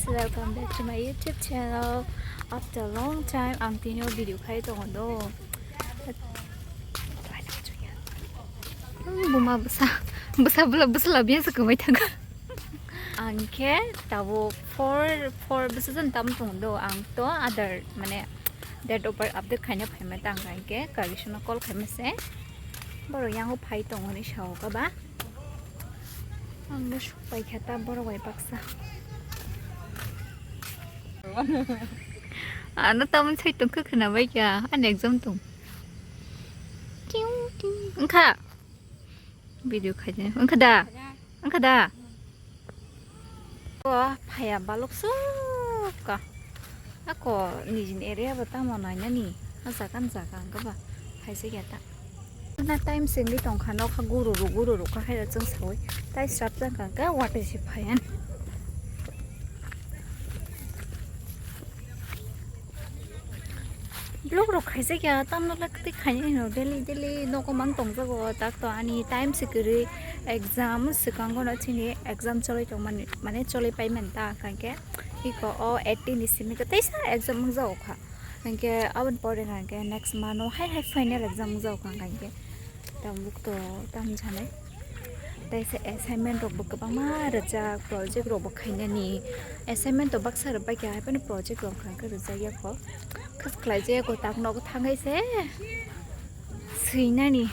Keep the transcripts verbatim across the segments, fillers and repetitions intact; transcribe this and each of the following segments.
Welcome back to my YouTube channel. After a long time, ang tini o video khai tongo do. Buma bwsa, bwsa bwla, bwsa labiya se kwmai thangkha. Ang khe tabuk four, four bwsa jan tam tongo do. Ang to other, mane, date of birth update khaina phaima tang khe, kagwi sona call khaima se. Borok yango phai tongo hinwi sao kha ba. Ang no suk pai kha ta borok bai baksa. Ano tamoni sai tong khe khwna bai kha, ani exam tong. Ting, ting. Wngkha? Video khaidi. Wngkha da? Wngkha da? O phaya balok sukha. Ako nijini area bo tamo nainani. A jaga ni jaga wngkha ba. Phaisa ya ta. Na time sengwi tongkha nokha guru ru guru ru kha hai chwng sawi. Tai srap jang kha watwi se phayan. Vlog rok khaijak ya, tamno le kwtwi khainai no, daily daily nogo mang tongjago, tak to ani time se kwrwi exam swkango no chini exam cholai tongmani, mane cholai paimani ta hwnkhe iko o eighteen ni simi kwtwi sa exam wngjago kha, hwnkhe aboni pore hwnkhe next month o hai hai final exam wngjago kha hwnkhe. Tabuk to tam sanai. Tei se assignment rok bo kwbangma rijak, project rok bo khainani. Assignment to baksa rwbaikha, haiphano project rok wngkha khe rijak ya kho. Khas khlai jaya kho, tak nogo thangwi se swinani.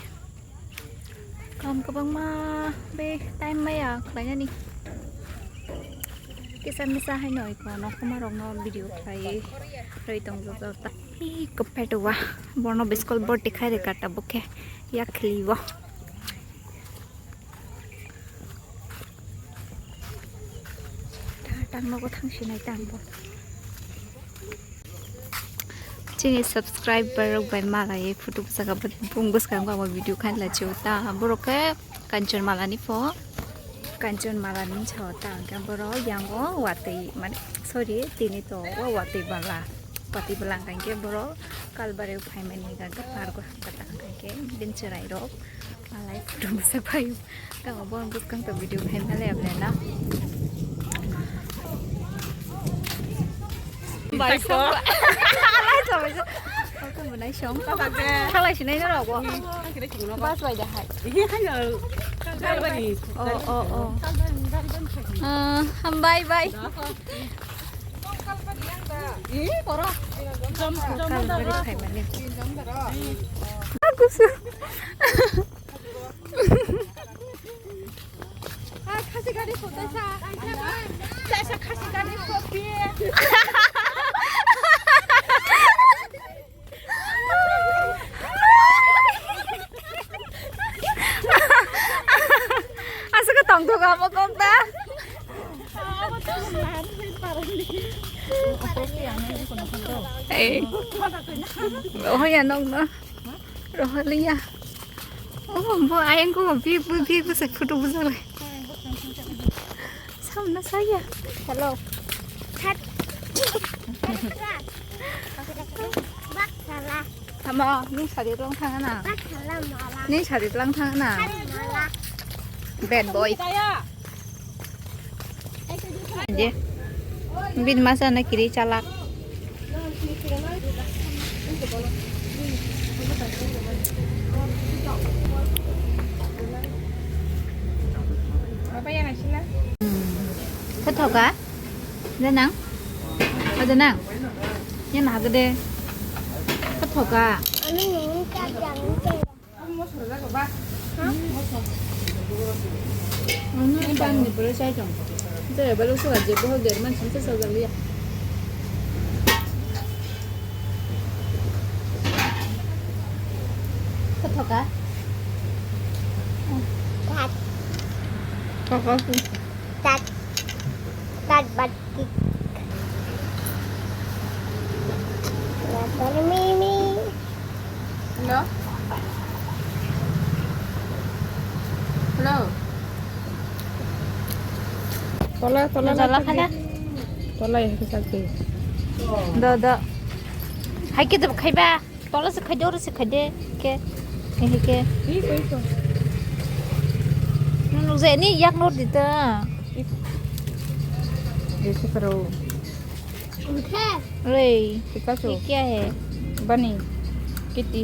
Kam kwbangma be time maya khlainani. Kisa misa haino iko nokhoma rokno video khlaiwi rwi tongjak ta. Iko pheto wa borno biskol bor tikhai rwkha tabuk khe. Yakhli bo. Ta-, tang nogo thang sinai tang bo. Chini subscriber rok bai malai photo bwsaka bung bwskango amo video khan la cheu ta borok khe Kanchanmala ni pho. Kanchanmala ni sao ta hwnkhe borok yango watwi mane sorry tini to o watwi bala watwi bala hwnkhe borok kalbari phaimani hwnkhe pargo hwnkhe ta hwnkhe bini chwrai rok. Malai photo bwsak phaio. Tamo bo bwskang to video khai male abole na. Bai so. Alai so bai so. Kau to bunai song. Khalai sinai na rogo. Bas bai da hai. Hi hai no. Kalbari. Oh, oh, oh. Ah, bye bye. Ih, poro. Jom, jom, jom. Kalbari phaimani. Aku su. Ah, khasi gari photo sa. Sa, sa, khasi gari photo. Aswk tongthok amo kok ta. Ei. Oh ya nong no. Roholiya. Oh, bo ayang ko bi bi bi bi se photo bujale. Samna saya. Hello. Hat. Bak sala. Tamo, ning sari lang thang na. Bak sala mala. Ning sari lang thang na. Sari mala. Bad boy. Je. Bin masa na kiri chalak. Apa yang hasilnya? Kau tahu kah? Danang? O danang? Yan hagde. Kothoka. Ani ni ka jang te. Ani ban ni bro sai jong. Te balo so aje bo der man chim sa sa liya. Kothoka. Tat. Kothoka. Tat. Tat bat. Hello? Hello? Tola, tola, tola, tola, tola, tola, tola. Do, do. Hai ke jab khaiba. Tola se khaide, oro se khaide, ke, he ke. Ih, koi ko. Nung je ni yak nor di ta. Ih. Jai se karo. Oi, ये क्या है? Bani. Kiti.